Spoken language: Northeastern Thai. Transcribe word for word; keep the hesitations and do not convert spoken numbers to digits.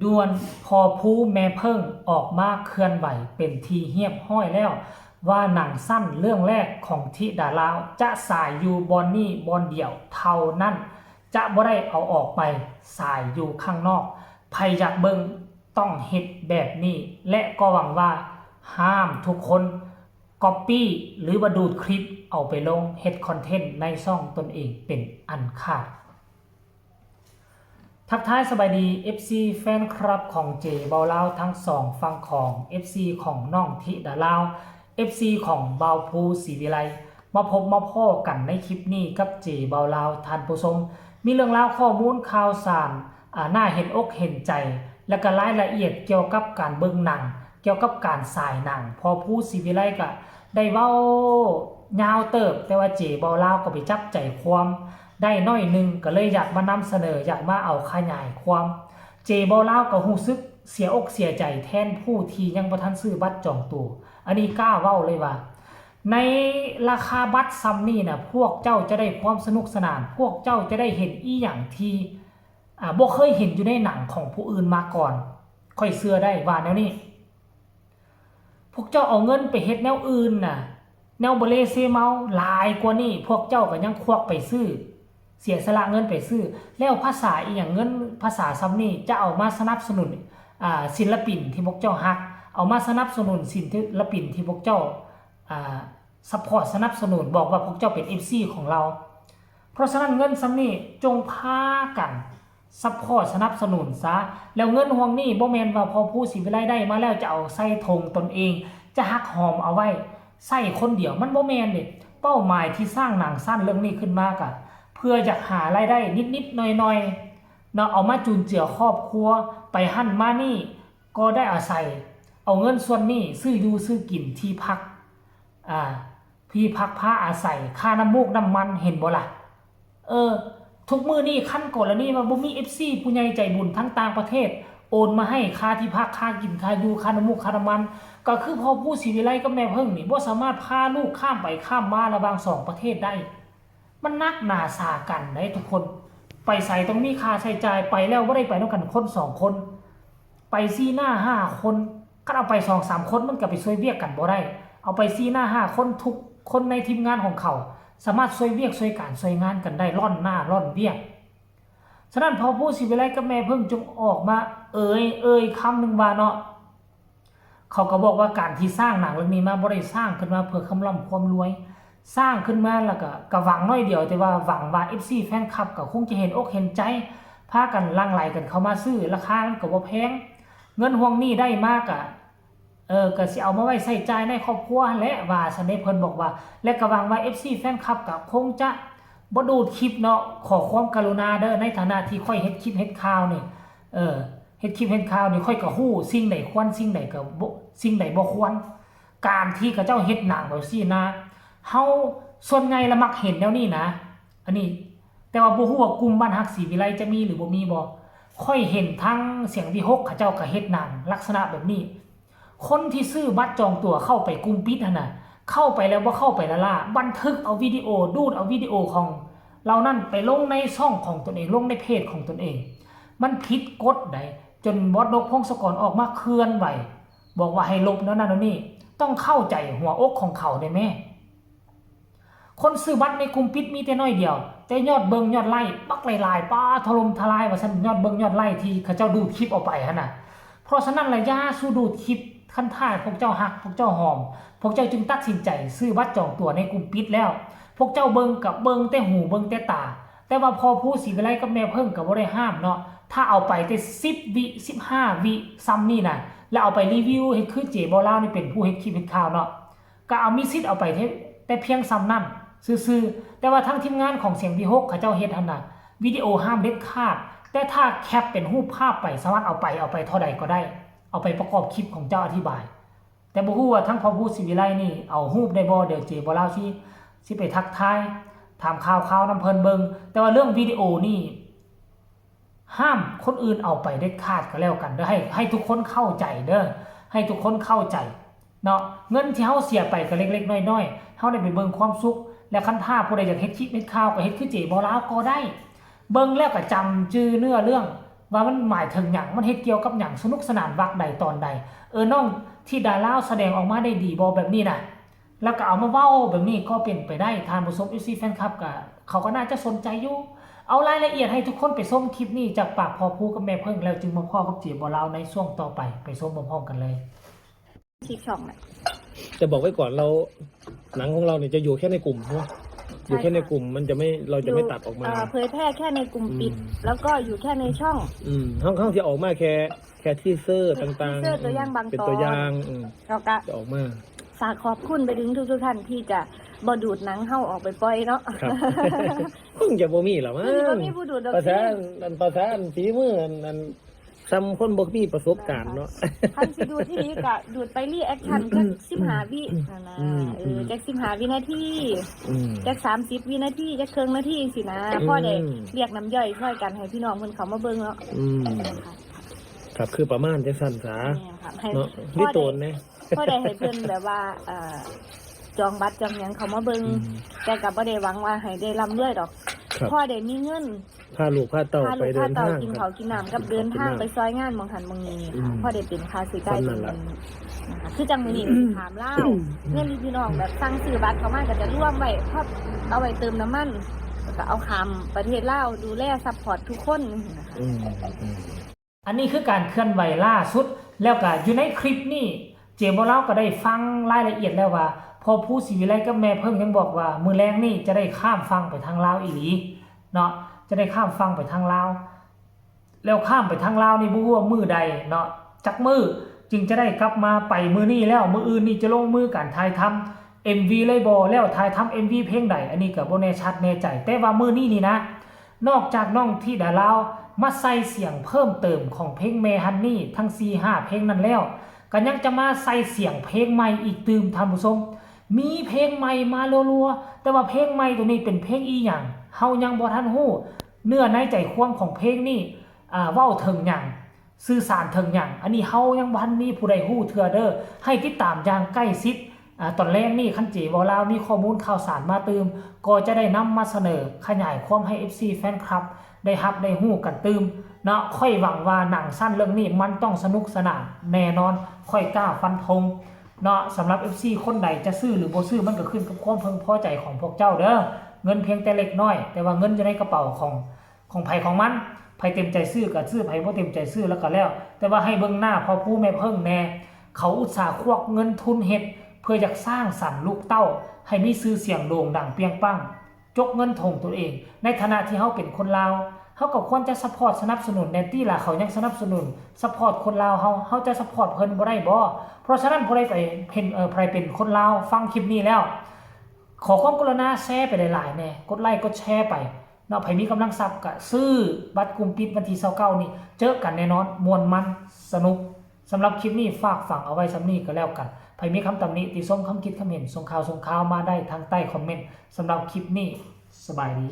ด่วน พ่อภูแม่เพิ่งออกมาเคลื่อนไหวเป็นที่เรียบร้อยแล้ว ว่าหนังสั้นเรื่องแรกของธิดาลาวจะฉายอยู่บ่อนนี้บ่อนเดียวเท่านั้น จะบ่ได้เอาออกไปฉายอยู่ข้างนอก ไผอยากเบิ่งต้องเฮ็ดแบบนี้ และก็หวังว่าห้ามทุกคนก๊อปปี้หรือว่าดูดคลิปเอาไปลงเฮ็ดคอนเทนต์ในช่องตนเองเป็นอันขาด ทักทายสบายดี เอฟซี แฟนคลับของเจเบาลาวทั้งสองฝั่งของ เอฟซี ของน้องธิดาลาว เอฟซี ของบ่าวภูศรีวิไล มาพบมาพ้อกันในคลิปนี้กับเจเบาลาวท่านผู้ชม มีเรื่องราวข้อมูลข่าวสาร อ่า น่าเห็นอกเห็นใจ และก็รายละเอียดเกี่ยวกับการเบิ่งหนัง เกี่ยวกับการฉายหนัง พ่อภูศรีวิไลก็ได้เว้ายาวเติบ แต่ว่าเจเบาลาวก็ไปจับใจความได้น้อยหนึ่ง ก็เลยอยากมานำเสนอ อยากมาเอาขยายความ เจเบาลาวก็รู้สึกเสียอกเสียใจแทนผู้ที่ยังบ่ทันซื้อบัตรจองตั๋ว อันนี้กล้าเว้าเลยว่า ในราคาบัตรส่ำนี้น่ะ พวกเจ้าจะได้ความสนุกสนาน พวกเจ้าจะได้เห็นอีหยังที่ อ่า บ่เคยเห็นอยู่ในหนังของผู้อื่นมาก่อน ข้อยเชื่อได้ว่าแนวนี้ พวกเจ้าเอาเงินไปเฮ็ดแนวอื่นน่ะ แนวบ่เลเซเมาหลายกว่านี้ พวกเจ้าก็ยังควักไปซื้อ เสียสละเงินไปซื้อ แล้วภาษาอีหยัง เงินภาษาส่ำนี้จะเอามาสนับสนุน อ่า ศิลปินที่พวกเจ้าฮัก เอามาสนับสนุนศิลปินที่พวกเจ้า อ่า support สนับสนุน บอกว่าพวกเจ้าเป็น เอฟซี ของเรา เพราะฉะนั้นเงินส่ำนี้จงพากัน support สนับสนุนซะ แล้วเงินห่วงนี้บ่แม่นว่าพ่อภูศรีวิไลได้มาแล้วจะเอาใส่ถุงตนเอง จะหักหอมเอาไว้ใส่คนเดียว มันบ่แม่นเด้ เป้าหมายที่สร้างหนังสั้นเรื่องนี้ขึ้นมาก็เพื่ออยากหารายได้นิดๆหน่อยๆเนาะ เอามาจุนเจือครอบครัว ไปหั้นมานี่ก็ได้อาศัย เอาเงินส่วนนี้ซื้ออยู่ซื้อกิน ที่พัก อ่า ที่พักพาอาศัย ค่าน้ำมูกน้ำมัน เห็นบ่ล่ะ เออ ทุกมื้อนี้คันกรณีว่าบ่มี เอฟซี ผู้ใหญ่ใจบุญทั้งต่างประเทศ โอนมาให้ค่าที่พัก ค่ากิน ค่าอยู่ ค่าน้ำมูก ค่าน้ำมัน ก็คือพ่อภูศรีวิไลกับแม่เพิ่งนี่บ่สามารถพาลูกข้ามไปข้ามมาระหว่างสองประเทศได้ มันหนักหนาสาหัสเด้ทุกคน ไปไสต้องมีค่าใช้จ่าย ไปแล้วบ่ได้ไปนำกันคนสองคน ไปสี่หน้าห้าคน คันเอาไปสองสามคนมันก็ไปช่วยเวียกกันบ่ได้ เอาไปสี่หน้าห้าคน ทุกคนในทีมงานของเขา สามารถช่วยเวียกช่วยการช่วยงานกันได้ ล่อนหน้าล่อนเวียก ฉะนั้นพ่อภูศรีวิไลกับแม่เพิ่งจงออกมาเอ่ย เอ่ยคำหนึ่งว่าเนาะ เขาก็บอกว่าการที่สร้างหนังเรื่องนี้มาบ่ได้สร้างขึ้นมาเพื่อคำร่ำความรวย สร้างขึ้นมาแล้วก็ ก็หวังน้อยเดียว แต่ว่าหวังว่า เอฟซี แฟนคลับก็คงจะเห็นอกเห็นใจ พากันหลั่งไหลกันเข้ามาซื้อ ราคามันก็บ่แพง เงินห่วงนี้ได้มาก็ เออ ก็สิเอามาไว้ใช้จ่ายในครอบครัวหั้นแหละ ว่าซั้นเด้ เพิ่นบอกว่า และก็หวังว่า เอฟซี แฟนคลับก็คงจะบ่ดูดคลิปเนาะ ขอความกรุณาเด้อ ในฐานะที่ข้อยเฮ็ดคลิปเฮ็ดข่าวนี่ เออ เฮ็ดคลิปเฮ็ดข่าวนี่ ข้อยก็ฮู้สิ่งใดควร สิ่งใดก็บ่ สิ่งใดบ่ควร การที่เขาเจ้าเฮ็ดหนังแบบซี้นะ เฮาส่วนใหญ่ละมักเห็นแนวนี้นะ อันนี้ แต่ว่าบ่ฮู้ว่ากลุ่มบ้านฮักศรีวิไลจะมีหรือบ่มีบ่ ข้อยเห็นทางเสียงวิหกเขาเจ้าก็เฮ็ดหนังลักษณะแบบนี้ คนที่ซื้อบัตรจองตั๋วเข้าไปกลุ่มปิดหั่นน่ะ เข้าไปแล้วบ่เข้าไปล้าๆ บันทึกเอาวิดีโอ ดูดเอาวิดีโอของเหล่านั้นไปลงในช่องของตนเอง ลงในเพจของตนเอง มันผิดกฎใด จนบอสนกพงศกรออกมาเคลื่อนไหว บอกว่าให้ลบแนวนั้นแนวนี้ ต้องเข้าใจหัวอกของเขาได้แม่ คนซื้อบัตรในกลุ่มปิดมีแต่น้อยเดียว แต่ยอดเบิ่งยอดไลค์บักหลายๆ ป๊าด ถล่มทลายว่าซั่น ยอดเบิ่งยอดไลค์ที่เขาเจ้าดูดคลิปเอาไปหั่นน่ะ เพราะฉะนั้นล่ะ อย่าสู่ดูดคลิป คันถ้าพวกเจ้าฮัก พวกเจ้าหอม พวกเจ้าจึงตัดสินใจซื้อบัตรจองตั๋วในกลุ่มปิดแล้ว พวกเจ้าเบิ่งก็เบิ่งแต่หูเบิ่งแต่ตา แต่ว่าพ่อภูศรีวิไลกับแม่เพิ่งก็บ่ได้ห้ามเนาะ ถ้าเอาไปแต่สิบวิ สิบห้าวิ ส่ำนี้น่ะ แล้วเอาไปรีวิวเฮ็ดคือเจบ่าวลาวนี่เป็นผู้เฮ็ดคลิปเฮ็ดข่าวเนาะ ก็เอามีสิทธิ์เอาไปแต่ แต่เพียงส่ำนั้นซื่อๆ แต่ว่าทางทีมงานของเสียงวิหกเขาเจ้าเฮ็ดหั่นน่ะ วิดีโอห้ามเด็ดขาด แต่ถ้าแคปเป็นรูปภาพไป สามารถเอาไป เอาไปเท่าใดก็ได้ เอาไปประกอบคลิปของเจ้าอธิบาย แต่บ่ฮู้ว่าทางพ่อภูศรีวิไลนี่เอารูปได้บ่ เดี๋ยวเจบ่าวลาวสิ สิไปทักทาย ถามข่าวๆนำเพิ่นเบิ่ง แต่ว่าเรื่องวิดีโอนี่ ห้ามคนอื่นเอาไปเด็ดขาดก็แล้วกันเด้อ ให้ ให้ทุกคนเข้าใจเด้อ ให้ทุกคนเข้าใจเนาะ เงินที่เฮาเสียไปก็เล็กๆน้อยๆ เฮาได้ไปเบิ่งความสุข และคันถ้าผู้ใดอยากเฮ็ดคลิปเฮ็ดข่าวก็เฮ็ดคือเจบ่าวลาวก็ได้ เบิ่งแล้วก็จำชื่อเนื้อเรื่อง ว่ามันหมายถึงหยัง มันเฮ็ดเกี่ยวกับหยัง สนุกสนานวักใดตอนใด เออ น้องธิดาลาวแสดงออกมาได้ดีบ่แบบนี้นะ แล้วก็เอามาเว้าแบบนี้ก็เป็นไปได้ ท่านผู้ชม เอฟซี แฟนคลับ ก็ เขาก็น่าจะสนใจอยู่ เอารายละเอียดให้ทุกคนไปชมคลิปนี้จากปากพ่อภูกับแม่เพิ่ง แล้วจึงมาพ้อกับเจ๊บ่าวลาวในช่วงต่อไป ไปชมพร้อมๆกันเลย ที่ช่องน่ะ จะบอกไว้ก่อนเรา หนังของเราเนี่ยจะอยู่แค่ในกลุ่มใช่ไหม ใช่ อยู่แค่ใน ค่ะ กลุ่มมันจะไม่เราจะไม่ตัดออกมา เอ่อเผยแพร่แค่ในกลุ่มปิด อืม แล้วก็อยู่แค่ในช่อง อืมห้องห้องที่ออกมาแค่ แค่ทีเซอร์ต่างๆ ทีเซอร์ตัวอย่างบาง เป็น ตอน ตัวอย่างอืม แล้วก็ จะออกมา ฝากขอบคุณไปถึงทุกๆท่านที่จะบ่ดูดหนังเฮาออกไปปล่อยเนาะ ครับ คงจะบ่มีหรอกมั้ง คงจะบ่มีผู้ดูดดอก ประสานอันประสานฝีมืออันอันซ้ำคนบ่มีประสบการณ์เนาะ คันสิดูดที่นี่ก็ดูดไปรีแอคชั่นจักสิบห้าวินั่นนะ อืม เออจักสิบห้าวินาที อืม จักสามสิบวินาทีจักครึ่งนาทีสินะ อืม พ่อได้เรียกน้ำย่อยช่วยกันให้พี่น้องเพิ่นเขามาเบิ่งเนาะ อืม ค่ะ ครับคือประมาณจังซั่นสา เนี่ยค่ะให้ เนาะ พ่ นี่ อ โต ได้ นนะ พ่อได้ให้เพิ่นแบบว่าเอ่อจองบัตรจองหยังเขามาเบิ่ง อืม แต่ก็บ่ได้หวังว่าให้ได้ร่ำรวยดอก ครับ พ่อได้มีเงิน พาลูกพาเต้า พา ไป ลูก เดิ พาน เต้า ทาง กินเขาวกินน้ำกับเดินทางไปซอยงานหม่องหันหม่องนี้ อืม พ่อได้เป็นค่าใช้จ่าย นั่นแหละ เป็นนะคะคือจังมื้อนี้ถามเล่าวเงินที่พี่น้องแบบสั่งซื้อบัตรเขามาก็จะรวมไว้พอเอาไว้เติมน้ำมันแล้วก็เอาข้ามประเทศลาวดูแลซัพพอร์ตทุกคนนะคะ อืมอืม อันนี้คือการเคลื่อนไหวล่าสุด แล้วก็อยู่ในคลิปนี้เจ๊บ่าวลาวก็ได้ฟังรายละเอียดแล้วว่าพ่อภูศรีวิไลกับแม่เพิ่งยังบอกว่ามื้อแลงนี่จะได้ข้ามฝั่งไปทางลาวอีหลีเนาะ จะได้ข้ามฝั่งไปทางลาว แล้วข้ามไปทางลาวนี่บ่ฮู้ว่ามื้อใดเนาะ จักมื้อจึงจะได้กลับมา ไปมื้อนี้แล้ว มื้ออื่นนี่จะลงมือการถ่ายทำ เอ็มวี เลยบ่ แล้วถ่ายทำ เอ็มวี เพลงใด อันนี้ก็บ่แน่ชัดแน่ใจ แต่ว่ามื้อนี้นี่นะ นอกจากน้องธิดาลาวมาใส่เสียงเพิ่มเติมของเพลงแม่ฮันนี่ทั้งสี่ห้าเพลงนั้นแล้ว ก็ยังจะมาใส่เสียงเพลงใหม่อีกตื่ม ท่านผู้ชม มีเพลงใหม่มารัวๆ แต่ว่าเพลงใหม่ตัวนี้เป็นเพลงอีหยัง เฮายังบ่ทันฮู้ เนื้อในใจความของเพลงนี่ อ่า เว้าถึงหยัง สื่อสารถึงหยัง อันนี้เฮายังบ่ทันมีผู้ใดฮู้เทื่อเด้อ ให้ติดตามอย่างใกล้ชิด อ่า ตอนแลงนี่คันเจ๊บ่าวลาวมีข้อมูลข่าวสารมาตื่ม ก็จะได้นำมาเสนอขยายความให้ เอฟซี แฟนคลับ ได้ฮับได้ฮู้กันตื่มเนาะ ข้อยหวังว่าหนังสั้นเรื่องนี้มันต้องสนุกสนานแน่นอน ข้อยกล้าฟันธงเนาะ สำหรับ เอฟซี คนใดจะซื้อหรือบ่ซื้อมันก็ขึ้นกับความพึงพอใจของพวกเจ้าเด้อ เงินเพียงแต่เล็กน้อย แต่ว่าเงินอยู่ในกระเป๋าของ ของไผของมัน ไผเต็มใจซื้อก็ซื้อ ไผบ่เต็มใจซื้อแล้วก็แล้ว แต่ว่าให้เบิ่งหน้าพ่อภูแม่เพิ่งแน่ เขาอุตส่าห์ควักเงินทุนเฮ็ด เพื่ออยากสร้างสรรค์ลูกเต้า ให้มีชื่อเสียงโด่งดังเปรียงปัง จกเงินถงตัวเอง ในฐานะที่เฮาเป็นคนลาว เฮาก็ควรจะ support สนับสนุนแน่ติล่ะ เขายังสนับสนุน support คนลาวเฮา เฮาจะ support เพิ่นบ่ได้บ่ เพราะฉะนั้นผู้ใดไปเห็น เอ่อ ใครเป็นคนลาว ฟังคลิปนี้แล้ว ขอความกรุณาแชร์ไปหลายๆแน่ กดไลค์กดแชร์ไปเนาะ ไผมีกำลังทรัพย์ก็ซื้อบัตรกลุ่มปิดวันที่ยี่สิบเก้านี่ เจอกันแน่นอน ม่วนมัน สนุก สำหรับคลิปนี้ฝากฝังเอาไว้ส่ำนี้ก็แล้วกัน ไผมีคำตำหนิติชม คำคิดคำเห็น ส่งข่าวส่งข่าวมาได้ทางใต้คอมเมนต์ สำหรับคลิปนี้ สบายดี